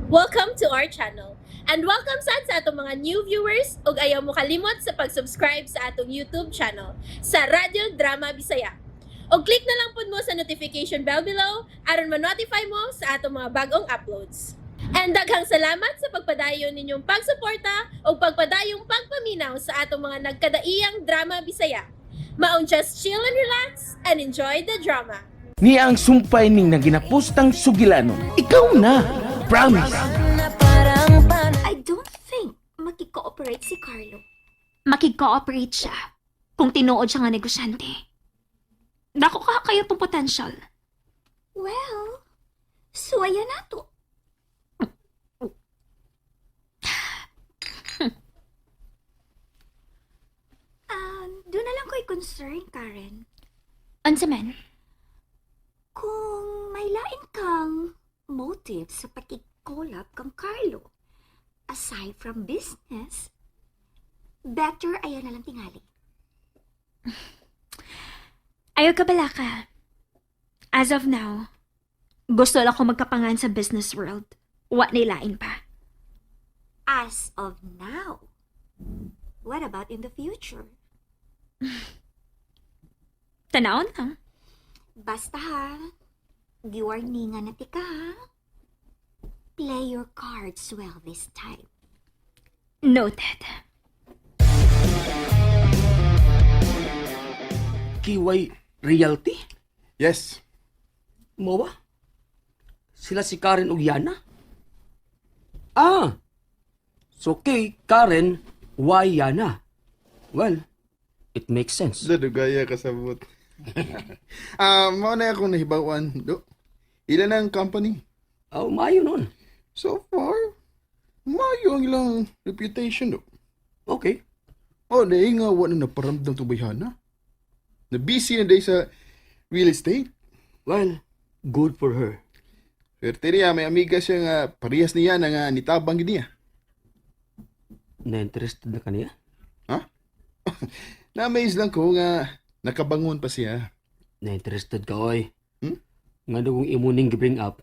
Welcome to our channel. And welcome sad sa atong mga new viewers ug ayaw mo kalimot sa pag-subscribe sa atong YouTube channel sa Radyo Drama Bisaya. Og click na lang pud mo sa notification bell below aron ma-notify mo sa atong mga bagong uploads. And daghang salamat sa pagpadayon ninyong pagsuporta ug pagpadayong pagpaminaw sa atong mga nagkadaiyang drama Bisaya. Maong just chill and relax and enjoy the drama. Ni ang sumpay ning naginapustang sugilanon. Ikaw na. Promise. I don't think makikooperate si Carlo. Makig-cooperate siya kung tinuod siya nga negosyante. Dako ka kayo tong potential. Well, suwaya na to. Ah, doon na lang ko'y concern, Karen. Unsa man? Kung may lain kang motive sa pakikkolab kang Carlo, aside from business, better ayaw na lang tingali. Ayaw ka bala ka. As of now, gusto lang ko magkapangan sa business world. Wa nilain pa. As of now, what about in the future? Tanawon lang. Basta ha, giwarningan na tika ha. Play your cards well this time. Noted. Kiway Realty? Yes. Mo ba? Sila si Karen ug Yana? Ah! So kay Karen, why Yana? Well, it makes sense. Dugaya kasabot. Ah, mao na akong nahibawan do. Ilan na ang company? Oh, maayo nun. So far, maayo ang ilang reputation do. Okay. Oh, dahil nga wa na naparamdam itong bayhana. Na busy na dahil sa real estate. Well, good for her. Swerte niya, may amiga siya nga parehas niya na nga nitabang gid niya. Na-interested na kaniya? Ha? Na-amaze lang ko nga nakabangon pa siya. Na-interested ka, oy. Hmm? Nga na kung imo ning bring up,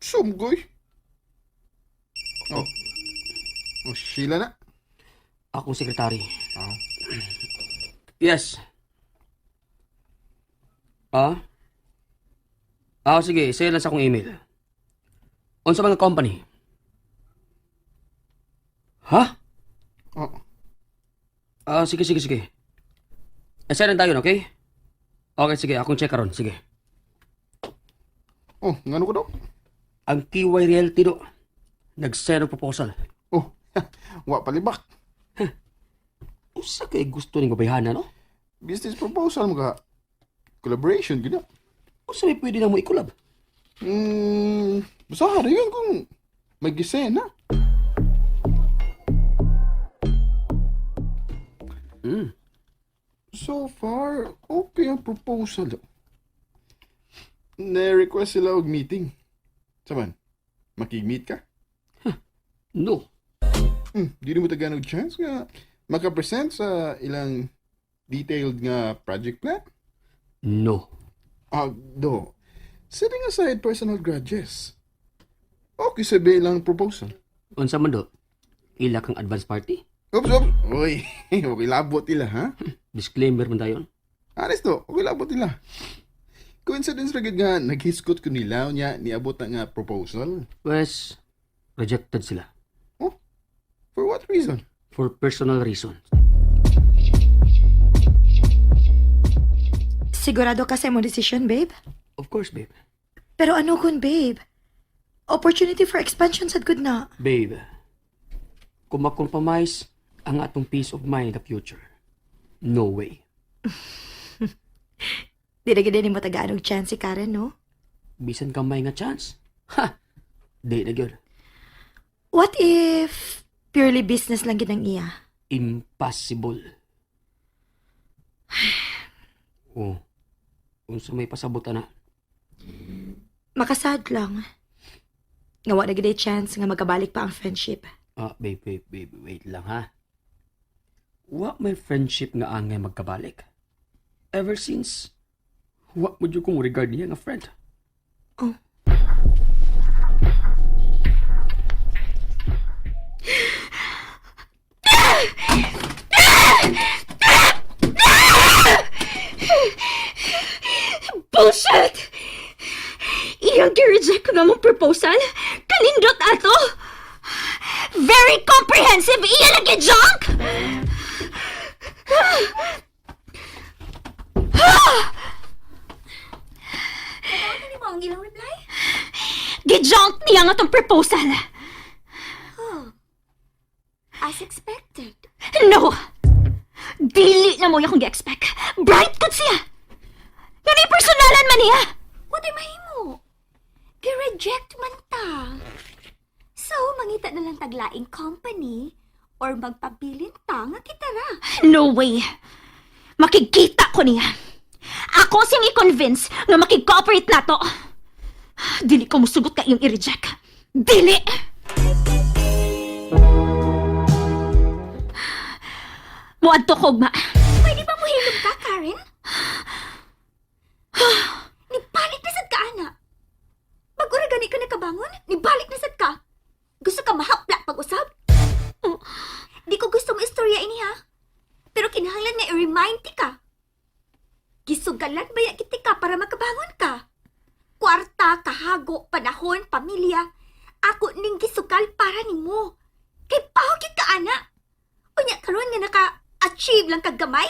Sumgoy. Oh. Oh, Sheila na. akong sekretary. Oh. Yes. Ah? Ah, sige. Send lang sa akong email. Unsa mga company? Ha? Oh. Ah, sige, sige, sige. Eh, send lang tayo, okay? Okay, sige. Akong check karon. Sige. Oh, ngano ko daw? Ang KY Realty do, nag-send og proposal. Oh, wa palibak. Usa kay gusto ning babayhana, no? Business proposal mo ka. Collaboration gina. Usa may pwede na mo i-collab. Basta yun kung may gisena. So far, okay ang proposal. Na-request sila og meeting. Saman, makig-meet ka? No. Di mo tagaan og chance nga makapresent sa ilang detailed nga project plan? No. Ah, do. Setting aside personal grudges. Okay sabi ilang proposal. Unsa man do? Ila kang advance party? Oops, oops. Uy, okay labot ila, ha? Disclaimer man tayo. Honest to, okay labot ila. Coincidence ra gid nga naghiskot ko nila niya niabot na nga proposal. Pues, rejected sila. Oh, for what reason? For personal reasons. Sigurado ka sa imong decision, babe? Of course, babe. Pero ano kun, babe? Opportunity for expansion sad good na. Babe, kung makompromise ang atong peace of mind in the future, no way. Di na gid mo tagaan og chance si Karen, no? Bisan kamay nga chance. Ha! Di na gyud. What if purely business lang gid ang iya? Impossible. Oh. Unsa may pasabot ana? Makasad lang. Nga wa na gid ay chance nga magkabalik pa ang friendship. Ah, babe, babe, babe, wait lang ha. Wa may friendship nga angay magkabalik. Ever since, wa mo jud kong regard niya nga friend. Oh. Ang among proposal? Kanindot ato! Very comprehensive! Iya lagi junk! Ano mo ang ilang reply? Gijunk niya nga tong proposal! As expected. No! Dili na mo akong gi-expect. Bright gud siya! Ngani personalan man niya! What ay mahimo? Gi-reject man ta. So, mangita na lang taglaing company or magpabilin ta nga kita ra. No way! Makikita ko niya. Ako siyang i-convince nga makig-cooperate na to. Dili ko musugot ka iyong i-reject. Dili! Muadto ko, ugma. Pwede ba muhilom ka, Karen? Nibalik na sad ka, ana. Pag ura gani ka nakabangon, nibalik na sad ka. Gusto ka mahapla pag-usab? Di ko gusto mo istorya ini ha. Pero kinahanglan nga i-remind ti ka. Gisugalan ba ya kiti ka para makabangon ka? Kwarta, kahago, panahon, pamilya. Ako ning gisugal para nimo. Kay pahokit ka, ana. Unya karon nga naka-achieve lang kag gamay.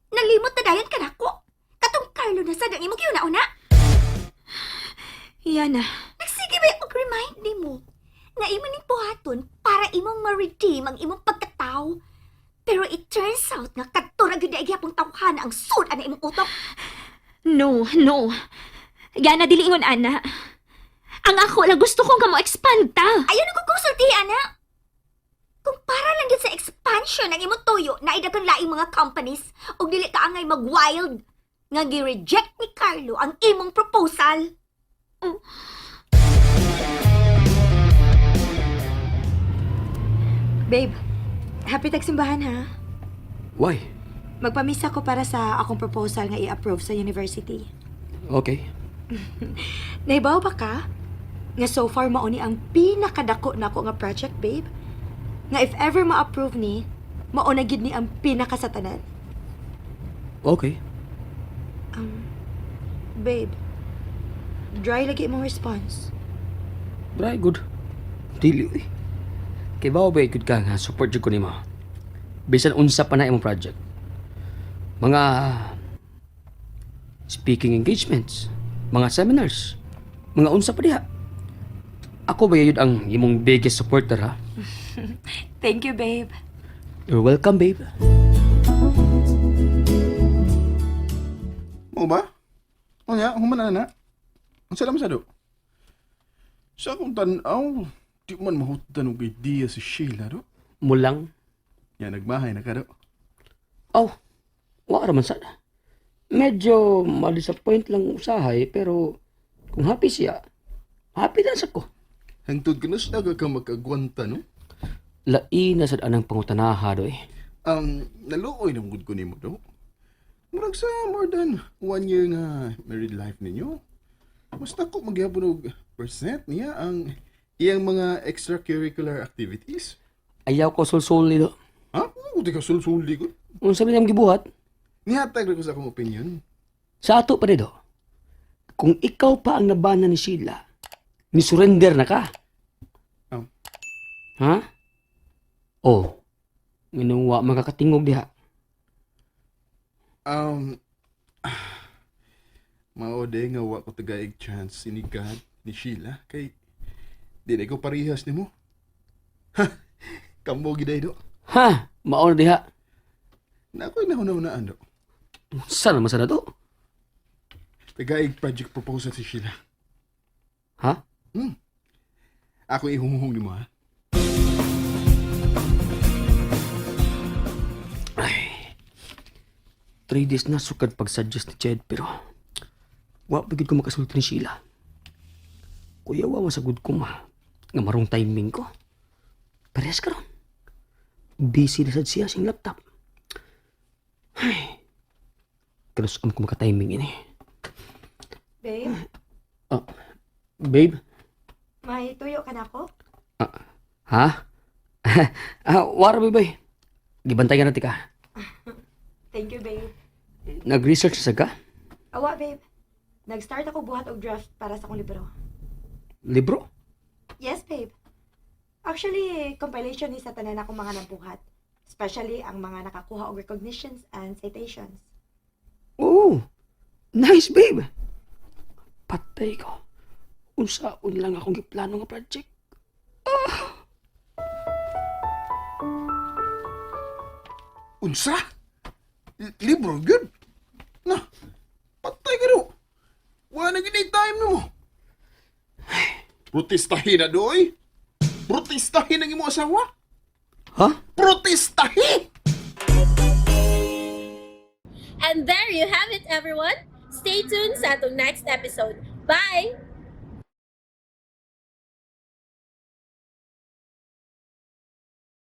Nalimot na dayon ka nako. Katong Carlo na sad ang imong giuna-una. Yana. Nagsige ba og remind nimo nga imo ning buhaton para imong ma-redeem ang imong pagkatao. Pero it turns out nga kadto ra gyud gyapong tawhana ang sud ana imong utok. No, no. Yana, dili ingon, ana. Ang ako lang gusto ko nga mo expand ta. Ayaw na ko konsultihi ana. Kung para lang gyud sa expansion ang imong tuyo na daghang laing mga companies ug dili ka angay mag-wild nga gi-reject ni Carlo ang imong proposal. Babe, happy tagsimbahan ha. Why? Magpamisa ko para sa akong proposal nga i-approve sa university. Okay. Naibaw ba ka? Nga so far mauni ang pinakadako nako nga project, babe. Nga if ever ma-approve ni, mauna gid ni ang pinakasatanan. Okay. Babe, dry lagi imong response. Very good. Dili eh. Kay bao ba good ka nga support jud ko nimo. Bisan unsa pa na imong project. Mga speaking engagements, mga seminars, mga unsa pa diha. Ako ba yun ang imong biggest supporter ha? Thank you, babe. You're welcome, babe. Mo ba? O nga, human na na. Ang salam sa do. Sa akong tanaw, di man mahutan og idea si Sheila do. Mulang. Ya, nagmahay na ka do. Oh, wa ra man sad. Medyo ma-disappoint lang usahay pero kung happy siya, happy na sa ko. Hangtod ka na siya ka magkagwanta, no? Lain na sad anang pangutanaha do eh. Naluoy na gud ko nimo do. Murag sa more than one year nga married life ninyo. Mas dako magyapon og percent niya ang iyang mga extracurricular activities. Ayaw ko sulsul do. Ha? Oo, di ka sulsuli ko. Unsa man ang gibuhat? Nihatag ra ko sa akong opinion. Sa ato pa do. Kung ikaw pa ang nabana ni Sheila, ni surrender na ka. Oh. Ha? Oh. Nganong wa makakatingog diha. Mao de nga wa ko tagaig chance ni God ni Sheila kay di na ko parehas nimo. Ha. Kamo giday do. Ha? Mao na diha. Na ako'y nahuna-hunaan do. Unsa naman sa na to? Tagaig project proposal si Sheila. Ha? Ako ihumuhong nimo ha. 3 days na sukad pag-suggest ni Jed pero wa pa gid ko makasulti ni Sheila. Kuya wa masagud ko ma nga marong timing ko. Parehas karon. Busy na sad siya sing laptop. Ay. Kanus am ko maka-timing ini. Babe, Ah, babe. may tuyo ka na ako? Ha? Ah, wara babe. Gibantay ka na tika. Thank you, babe. Nag-research sa ka? Awa, babe. Nag-start ako buhat og draft para sa akong libro. Libro? Yes, babe. Actually, compilation ni sa tanan akong mga nabuhat. Especially ang mga nakakuha og recognitions and citations. Oh, nice, babe. Patay ko. Unsaon lang akong giplano nga project. Unsa? Libro good? Na, patay ka do. Wala na gid time nimo. Protestahin na doy. Protestahin ang imo asawa. Ha? Protestahin! And there you have it, everyone. Stay tuned sa atong next episode. Bye!